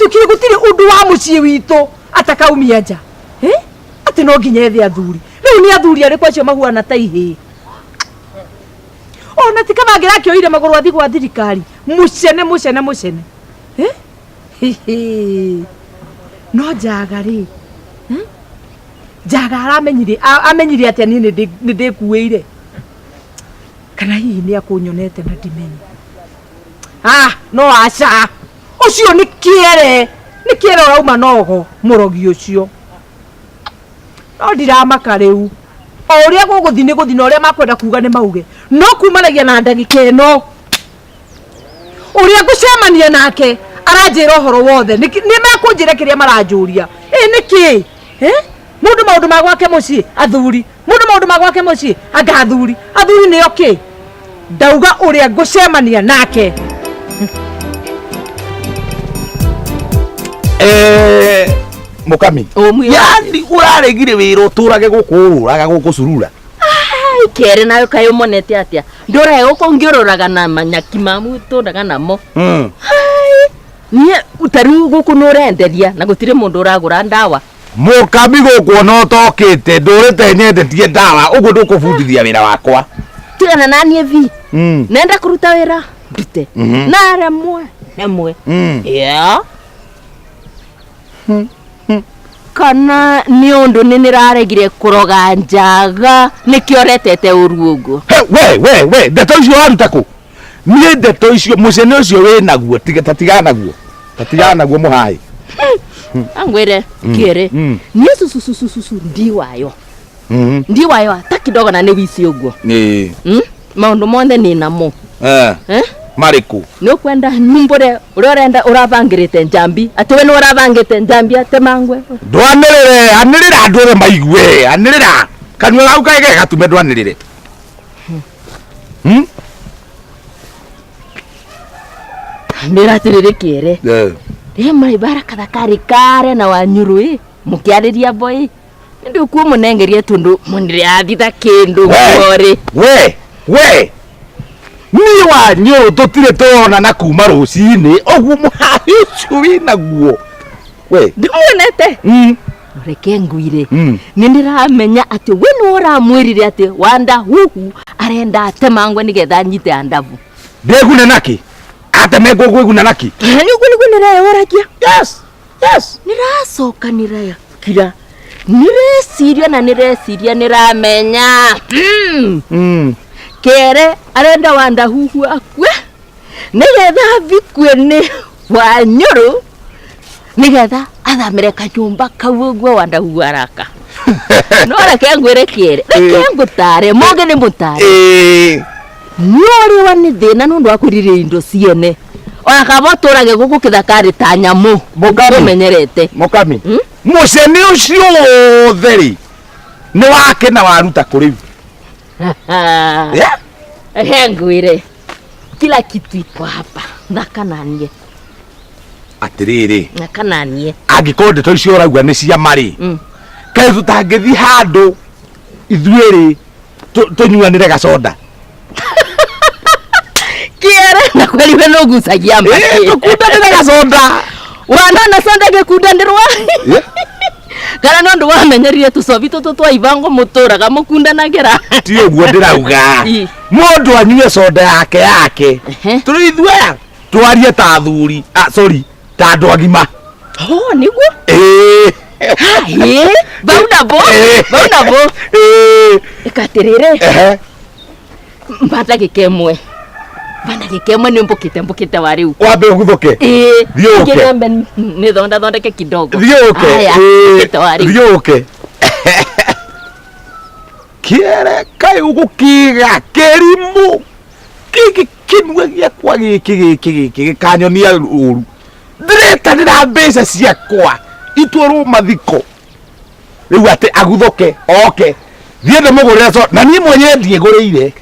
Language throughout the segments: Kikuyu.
Gwatuĩkire gũtirĩ ũndũ wa mũciĩ witũ atakaumia nja. Eh? Atĩ no nginya ethe athuri. Rĩu nĩ athuri arĩkũ acio mahuana ta ihĩĩ? Ona ti kaba angĩrakĩoire magũrũ athiĩ gwa thirikari. Mũcene mũcene mũcene. Eh? Hihi. No njaga rĩ. Hmm? Njaga aramenyire amenyire atĩa niĩ nĩ ndĩkuĩire. Kana hihi nĩ akũnyonete na ndimenye. Ah, no aca. Ũcio nĩ kĩere. Nĩ kĩere ũrauma nogo mũrogi ũcio. No ndiramaka rĩu. O ũrĩa gũgũthiĩ nĩ gũthiĩ na ũrĩa makwenda kuga nĩ mauge. No kumanagia na ndagĩka ĩno. Ũrĩa ngũcemania nake aranjĩra ũhoro wothe. Nĩ mekũnjĩra kĩrĩa maranjũria. Ĩ nĩkĩ? Eh? Mũndũ maũndũ ma gwake mũciĩ athuri. Mũndũ maũndũ ma gwake mũciĩ anga athuri. Athuri nĩo kĩ? Ndauga ũrĩa ngũcemania nake. Eh, mukami Ũmwe yani ũraregire wĩra ũtũrage gũkũ ũrũraga gũkũ curura. Ai, kere nayo kaĩ ũmonete atĩa ndũrae gũkũ ngĩũrũraga na manyaki mamu tũraga namo. Ai, niĩ ta rĩu gũkũ nĩ ũrenderia na gũtirĩ mũndũ ũragũra ndawa. Mukami gũkũ ona ũtokĩte ndũrĩte nyendetie ndawa ũguo ndũkũbundithia wĩra wakwa. Tigana na niĩ vi. Nenda kũruta wĩra ndute. Na remwe remwe. Yeah. Kana nĩ ũndũ nĩ nĩraregire kũroga njaga nĩkĩo ũretete ũru ũguo. He, we we we ndeto icio waruta kũ? Niĩ ndeto icio mũcene ũcio wĩ naguo tiga tatigana naguo tatigana naguo mũhaĩ. Angwĩre kĩere niĩ cucucucucu ndi wayo. Ndi wayo ata kidogo na nĩ wici ũguo. Nĩ Maũndũ mothe nĩ namo. Eh. Eh? Marĩkũ? Nĩ ũkwenda nyumbũre ũrĩa ũrenda ũrabangĩrĩte njambi atĩ we nĩ ũrabangĩte njambi atemangwe. Ndwanĩrĩre, anĩrĩra andũ othe maigue, anĩrĩra. Kanua gaku kaĩ ge gatume ndwanĩrĩre. Mbĩra atĩrĩrĩ kĩere. Eh. Rĩ marĩ kathakari kare na wanyũrũ ĩ mũkĩarĩria boy nĩ ndũkuo mũnengerie tondũ mũndĩrathitha kĩndũ guorĩ. We, we. Niĩ wa nyũrũ tũtirĩ tũronana kuma rũcinĩ ũguo mũhahi ũcio wĩnaguo. We. Ndimuonete. Reke ngwire. Nĩ ndĩramenya atĩ we nĩ ũramwĩrire atĩ wanda huhu arenda atemangwe nĩgetha anyite andabu. Ndĩgune nakĩ? Atemengwo ngwĩguna nakĩ? Nĩ ũguo nĩguo nĩreyoragia. Yes. Yes. Nĩracoka nĩraya kira. Nĩreciria na nĩreciria nĩramenya. Kere arenda wanda huhu akue nĩgetha athikwe nĩ wanyũrũ nĩgetha athamĩre kanyũmba kau ũguo wanda huhu araka. No reke ngwĩre kĩere, reke ngũtare, mũngĩ nĩ mũtare. Nĩ ũrĩwa nĩ thĩna nĩ ũndũ wa kwĩrirĩria indo ciene. Ona kaba ũtũrage gũkũ kĩthakarĩ ta nyamũ. Mũkami. Ũmenyerete. Mũkami. Mũcene ũcio wothe rĩ nĩ wake na waruta kũ rĩu? Yeah. Ehe ngwĩre. Kila kitu iko hapa. Thaka na niĩ. Atĩrĩrĩ. Thaka na niĩ. Angĩkorwo ndeto icio ũrauga nĩ cia marĩ. Kaĩ tũtangĩthiĩ handũ ithuĩ rĩ tũnyuanĩre gacoda. Kĩere na kweli we nũgucagia mbakĩ. Tũkundanĩre gacoda. Wanona soda gĩkundanĩrwa. Kana no ũndũ wamenyerire tũcobi tũtũ twa ibango mũtũraga mũkundanagĩra. Ti ũguo ndĩrauga. Mũndũ anyue soda yake yake. Tũrĩ ithuĩ aya twarie ta athuri. Ah, sorry, ta andũ agima. Oh, nĩguo? Ĩĩ. Ĩĩ, bau nabo. Bau nabo. Ĩĩ. Ĩka atĩrĩrĩ. Mba ndagĩka ĩmwe. Mba ndagĩka ĩmwe nĩ mbũkĩte mbũkĩte wa rĩu. Wambe ũguthũke. Ĩĩ. Thiĩ ũke. Ngĩnyambe nĩ thonda thondeke kidogo. Thiĩ ũke. Haya, Ĩĩ. mbũkĩte wa rĩu. Thiĩ ũke. Kĩere kaĩ ũgũkĩga kĩrimũ gĩkĩ kĩnua gĩakwa gĩkĩ gĩkĩ gĩkĩ gĩkanyonia ũru. Ndĩretanĩra mbeca ciakwa itwarwo mathiko. Rĩu atĩ aguthũke oke thiĩ ndĩmũgũrĩre so na niĩ mwenyewe ndiĩgũrĩire.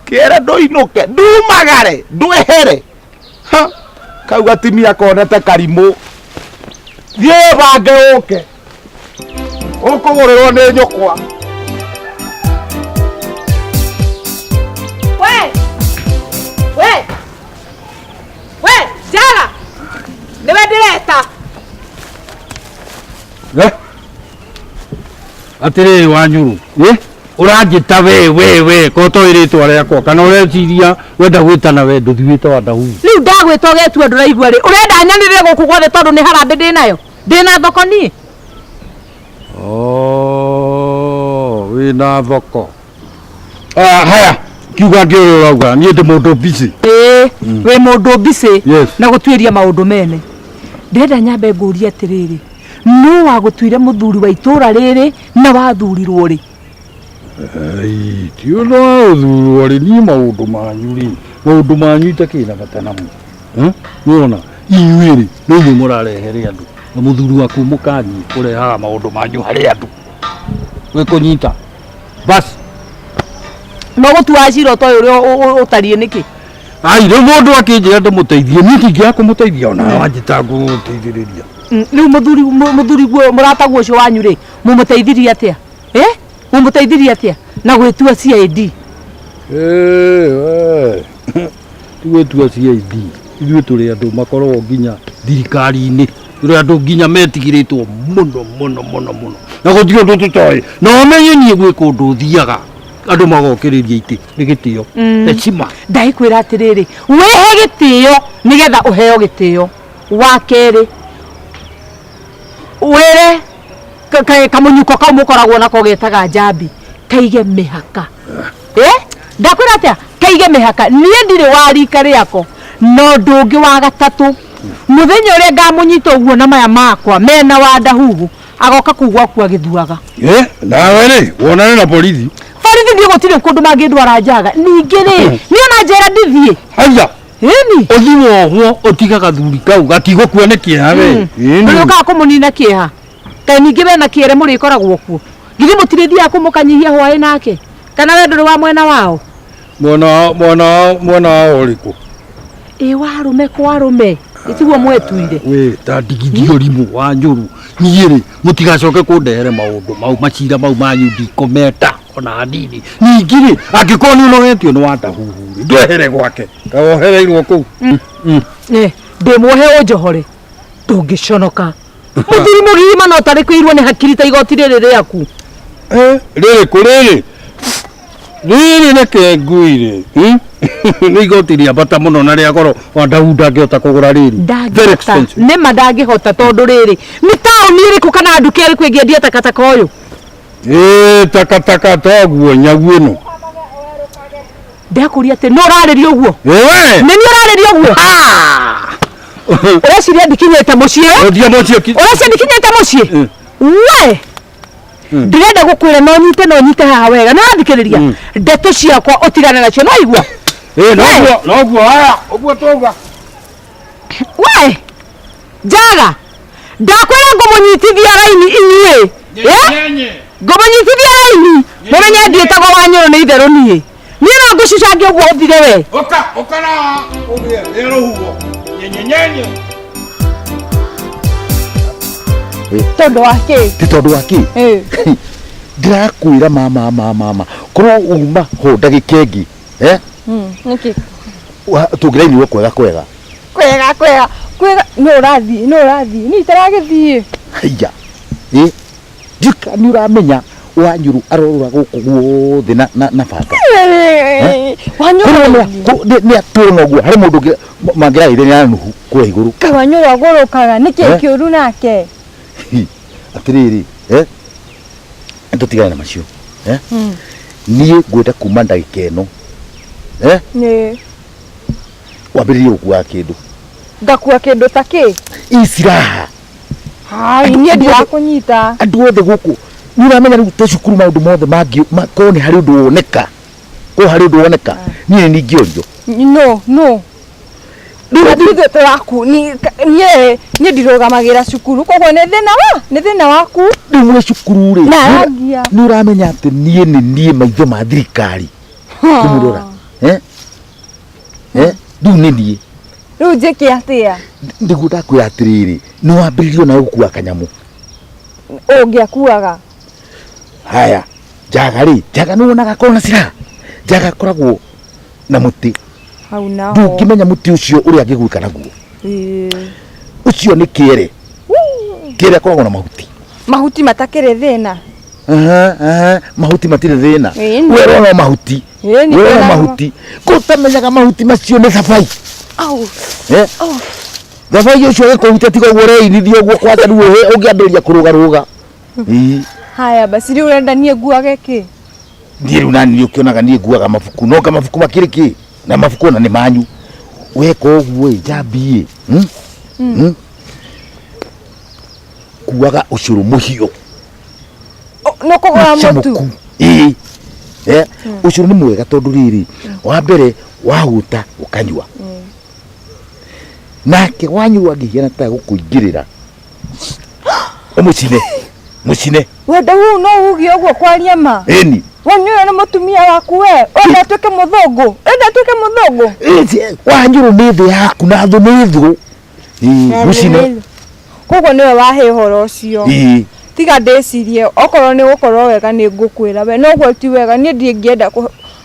Kĩere ndũinũke ndumagare ndwehere. Ha, kau gatimia konete karimũ. Thiĩ bange ũke. Ũkũgũrĩrwo nĩ nyũkwa. We! We! We, Njara! Nĩwe ndĩreta. Atĩrĩrĩ Wanyũrũ, ũranjĩta we we we ko toĩ rĩtwa rĩakwa kana ũreciria wenda gwĩtana we ndũthi wĩte wa Ndahuhu. Rĩu ndagwĩta ũgetua ndũraigua rĩ, ũrenda nyanĩrĩre gũkũ guothe tondũ nĩ harambĩ ndĩnayo, ndĩna thoko niĩ. Oh, wĩna thoko. Ah, haya kiuga ngĩ ũrĩa ũrauga niĩ ndĩ mũndũ busy. Ĩĩ, wĩ mũndũ busy. Yes. Na gũtuĩria maũndũ mene. Ndĩrenda nyambe ngũrie atĩrĩrĩ, nũ wagũtuire mũthuri wa itũra rĩrĩ na wathurirwo rĩ? Ai, ti ũndũ wa gũthurwo rĩ, niĩ maũndũ manyu rĩ, maũndũ manyu itakĩrĩ na bata namo. Nĩwona inyuĩ rĩ, nĩ inyuĩ mũrarehere andũ na mũthuri waku mũkanyi ũrehaga maũndũ manyu harĩ andũ. Wĩkũnyita bas. No gũtua cira ũtoĩ ũrĩa ũtariĩ nĩkĩ? Ai, rĩu mũndũ akĩnjĩra ndĩmũteithie, niĩ ndingĩaga kũmũteithia ona wanjĩta ngũgũteithĩrĩria. Rĩu mũthuri mũthuri guo mũrataguo ũcio wanyu rĩ, mũmũteithirie atĩa? Mũmũteithirie atĩa na gwĩtua CID? We. Ti gwĩtua CID. Ithuĩ tũrĩ andũ makoragwo nginya thirikari-inĩ. Tũrĩ andũ nginya metigĩrĩtwo mũno mũno mũno mũno. Na gũtirĩ ũndũ tũtoĩ. Na ũmenye niĩ gwĩ kũndũ thiaga andũ magokĩrĩria itĩ nĩ gĩtĩo. Heshima. Ndagĩkwĩra atĩrĩrĩ, wĩhe gĩtĩo nĩgetha ũheo gĩtĩo. Wa kerĩ, wĩre kamũnyuko kau mũkoragwo nako getaga njambi kaige mĩhaka. Ndakwĩra atĩa? Kaige mĩhaka. Niĩ ndirĩ wa rika rĩako na ũndũ ũngĩ wa gatatũ, mũthenya ũrĩa ngamũnyita ũguo na maya makwa mena wa Ndahuhu agoka kũu gwaku agĩthuaga. Nawe rĩ, wonane na borithi. Borithi niĩ gũtirĩ kũndũ mangĩndwara njaga. Ningĩ rĩ, niĩ ona njera ndithiĩ. Haiya. Ĩni. Ũthi wohwo ũtiga gathuri kau gatigũkua nĩ kĩeha we. Ĩni. Ũrĩũkaga kũmũnina kĩeha. Kaĩ ningĩ wena kĩere mũrĩkoragwo kuo. Githĩ mũtirĩthiaga kũmũkanyihia hwaĩ nake? Kana we ndũrĩ wa mwena wao? Mwena mwena mwena wao ũrĩkũ? Ĩ warũme kwa arũme. Ĩtiguo mwetuire. We ta ndigithio rimũ wa njũru. Niĩ rĩ, mũtigacoke kũndehere maũndũ mau macira mau manyu ndikometa ona hanini. Ningĩ rĩ, angĩkorwo nĩ ũnogetio nĩ wa Ndahuhu rĩ, ndwehere gwake. Kawohereirwo kũu. Ndĩ muohe ũnjohore. Ndũngĩconoka. Mũthuri mũgima no tarĩ kwĩirwo nĩ hakiri ta igoti rĩrĩ rĩaku. Rĩrĩ kũ rĩrĩ? Rĩrĩ reke ngui rĩ. Nĩ igoti rĩa bata mũno na rĩa goro wa Ndahuhu ndangĩhota kũgũra rĩrĩ. Very Ndangĩhota. expensive. Nĩ ma ndangĩhota tondũ rĩrĩ nĩ taũni ĩrĩkũ kana nduka ĩrĩkũ ĩngĩendia takataka ũyũ? Takataka toguo nyagu ĩno. Ndakũria atĩ no ũrarĩria ũguo? Ĩwe! Nĩ niĩ ũrarĩria ũguo? Ũreciria ndikinyĩte mũciĩ? Ũthiĩ mũciĩ ki- Ũreciria ndikinyĩte mũciĩ? We! Ndĩrenda gũkwĩra no nyite no nyite haha wega. Nĩ ũrathikĩrĩria? Ndeto ciakwa ũtigane nacio, no igua? Noguo, noguo, haya, ũguo twauga. We! Njaga! Ndakwĩra ngũmũnyitithia raini inyuĩ. Ngũmũnyitithia raini. Mũmenye ndiĩtagwo Wanyũrũ nĩ itherũ niĩ. Niĩ no ngũcucange ũguo ũthire we. Ũka, ũka na ũgĩe nĩ rũhuho. Nyenye nyenye. Tondũ wa kĩ? Ti tondũ wa kĩ? Ndĩrakwĩra mama, mama, mama. Korwo uma ho ndagĩka ĩngĩ. Nĩkĩ? Tũngĩrainirwo kwega kwega. Kwega kwega. Kwega no ũrathiĩ, no ũrathiĩ. Niĩ itaragĩthiĩ. Haiya. Ndika nĩ ũramenya Wanyũrũ arorũra gũkũ guothe na banga. Wanyũrũ. Nĩ atũrona ũguo harĩ mũndũ ũngĩ mangĩrarĩire na Nuhu kũrĩa igũrũ. Kaĩ Wanyũrũ agũrũkaga nĩkĩ kĩũru nake? Hi, atĩrĩrĩ, tũtigane na macio. Niĩ ngwenda kuma ndagĩka ĩno. Nĩ. Wambĩrĩrie gũkuaga kĩndũ. Ngakua kĩndũ ta kĩ? Iciraha. Hai, niĩ ndirakũnyita. Andũ othe gũkũ nĩ ũramenya rĩu ta cukuru maũndũ mothe mangĩ, korwo nĩ harĩ ũndũ woneka. Korwo harĩ ũndũ woneka, niĩ nĩ ingĩorio. No, no. Ithuĩ tũraku, niĩ ndirũgamagĩra cukuru, koguo nĩ thĩna wa, nĩ thĩna waku. Rĩu mwĩ cukuru rĩ, Na arangia. nĩ ũramenya atĩ niĩ nĩ niĩ maitho ma thirikari. Kũmũrora. Rĩu nĩ niĩ. Rĩu njĩke atĩa? Nĩguo ndakwĩra atĩrĩrĩ, nĩ wambĩrĩrio nawe gũkua kanyamũ. Ũngĩakuaga? Haya, njaga rĩ, njaga nĩ wonaga akorwo na silaha. Njaga akoragwo na mũtĩ. Hau naho. Ndũngĩmenya mũtĩ ũcio ũrĩa angĩgwĩka naguo. Ũcio nĩ kĩere. Kĩere akoragwo na mahuti. Mahuti matakĩrĩ thĩna. Aha, aha, mahuti matirĩ thĩna. Ĩni. Werwo no mahuti. Ĩni, Werwo no ndĩrarora. mahuti. Kũtamenyaga mahuti macio nĩ thabai. Au. Eh? Thabai ũcio ũgĩkũhutia tiga ũguo ũreinithia ũguo kwanja rĩu ũngĩambĩrĩria kũrũgarũga. Ĩĩ. Haya basi rĩu ũrenda niĩ nguage kĩ? Niĩ rĩu nani nĩ ũkĩonaga niĩ nguaga mabuku no nga mabuku makĩrĩ kĩ na mabuku ona nĩ manyu weka ũguo ĩ njambi ĩ hmm? Hmm? Kuaga ũcũrũ mũhiũ. Nĩ kũgũra mũtu. Mũcamũku. Ĩĩ. Eh, ũcũrũ nĩ mwega tondũ rĩrĩ wa mbere wahuta ũkanyua nake wanyua angĩhiana ta gũkũingĩrĩra ũmũcine mũcine. Wenda huu no uge ũguo kwaria ma. Ĩni. Wanyũrũ nĩ mũtumia waku we. Wenda atuĩke mũthũngũ. Wenda atuĩke mũthũngũ. Wanyũrũ nĩ thũ yaku na thũ nĩ thũ. Ĩĩ, mũcine. Koguo nĩwe wahe ũhoro ũcio. Ĩĩ. Tiga ndĩcirie okorwo nĩ gũkorwo wega nĩ ngũkwĩra we no ũguo ti wega niĩ ndingĩenda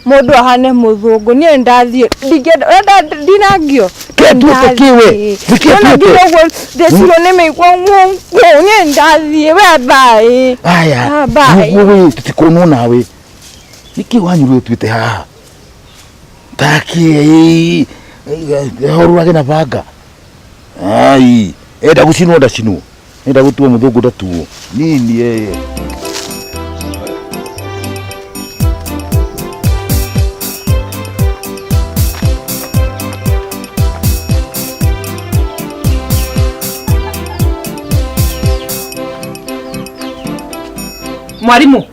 mũndũ ahane mũthũngũ niĩ ndathiĩ ndingĩenda ũrenda ndinangio. Kĩ tuĩke kĩ we? Nĩ kĩ Nona tuĩke? nginya ũguo ndĩcirwo nĩ mĩigua ngũngũ niĩ ndathiĩ we bye. Aya. Ah, bye. Nĩguo we tũtikonwo nawe. Nĩkĩ wanyũrũ ĩtuĩte haha? Takĩ horũrage na banga. Ai, enda gũcinwo ndacinwo. Enda gũtuo mũthũngũ ndatuo. Nini eh. Mwarimu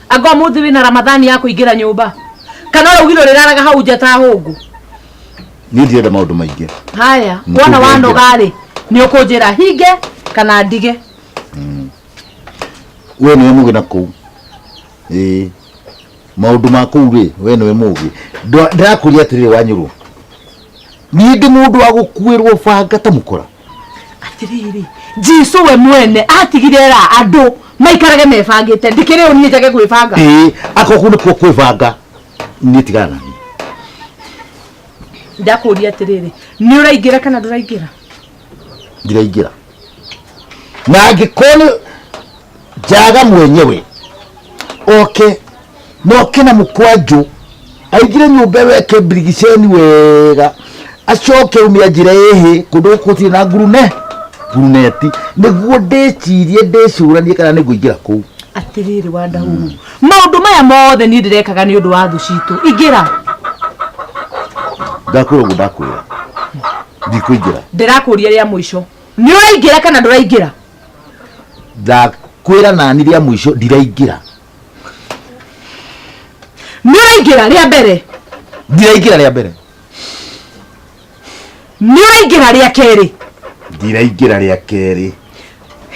anga ũmũthĩ wĩna Ramathani ya kũingĩra nyũmba kana ũraugire ũrĩraraga hau nja ta hũngũ? Niĩ ndirenda maũndũ maingĩ. Haya. Nĩ Wona kũingĩra. Wanoga rĩ nĩ ũkũnjĩra hinge kana ndige. We nĩwe mũgĩ na kũu. Ĩĩ. Maũndũ ma kũu rĩ, we nĩwe mũgĩ. Ndĩrakũria atĩrĩrĩ Wanyũrũ. Niĩ ndĩ mũndũ wa gũkuĩrwo banga ta mũkora. Atiriri Jesu we mwene atigire ra andũ maikarage mebangĩte ndikĩrĩ ũ niĩ njage gwĩbanga. Ĩĩ, akorwo kũu nĩkuo kwĩbanga, niĩ tigana na niĩ. Ndakũria atĩrĩrĩ nĩ ũraingĩra kana ndũraingĩra? Ndiraingĩra. Na angĩkorwo nĩ njaga mwenyewe oke na oke na mũkwanjũ aingĩre nyũmba ĩyo eke mbirigiceni wega acoke ume anjĩre ĩhĩ kũndũ gũkũ gũtirĩ na ngurune nguruneti nĩguo ndĩcirie ndĩcũranie kana nĩ ngũingĩra kũu. Atiriri Wandahuhu maũndũ maya mothe niĩ ndĩrekaga nĩ ũndũ wa thũ citũ ingĩra. Ndakwĩra ũguo ndakwĩra ndikũingĩra. Ndĩrakũria rĩa mũico nĩ ũraingĩra kana ndũraingĩra? Ndakwĩra nani rĩa mũico ndiraingĩra. Nĩ ũraingĩra rĩa mbere? Ndiraingĩra rĩa mbere. Nĩ ũraingĩra rĩa kerĩ? Ndiraingĩra rĩa kerĩ.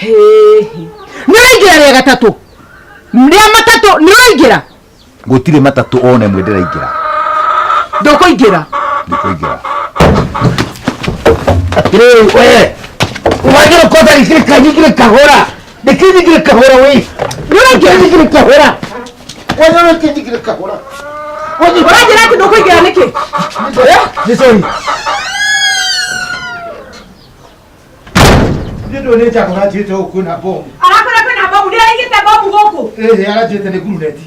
Hĩhĩ. Nĩ ũraingĩra rĩa gatatũ? Rĩa matatũ nĩ ũraingĩra? Gũtirĩ matatũ one ĩmwe ndĩraingĩra. Ndũkũingĩra? Ndikũingĩra. Atĩrĩrĩ we wagĩrwo kwanza gĩkĩrĩ nyingĩre kahora nĩkĩ nyingĩre kahora we Nĩ ũraingĩra? Nyingĩre kahora wanyona kĩ nyingĩre kahora. Ũranjĩra atĩ ndũkũingĩra nĩkĩ? Nĩ sorry. Niĩ ndũĩ nĩ njago aranjĩte gũkũ kwĩna bomu. Arakwĩra kwĩna bomu ndĩraigĩte bomu gũkũ. Ĩhĩ aranjĩte nĩ nguruneti.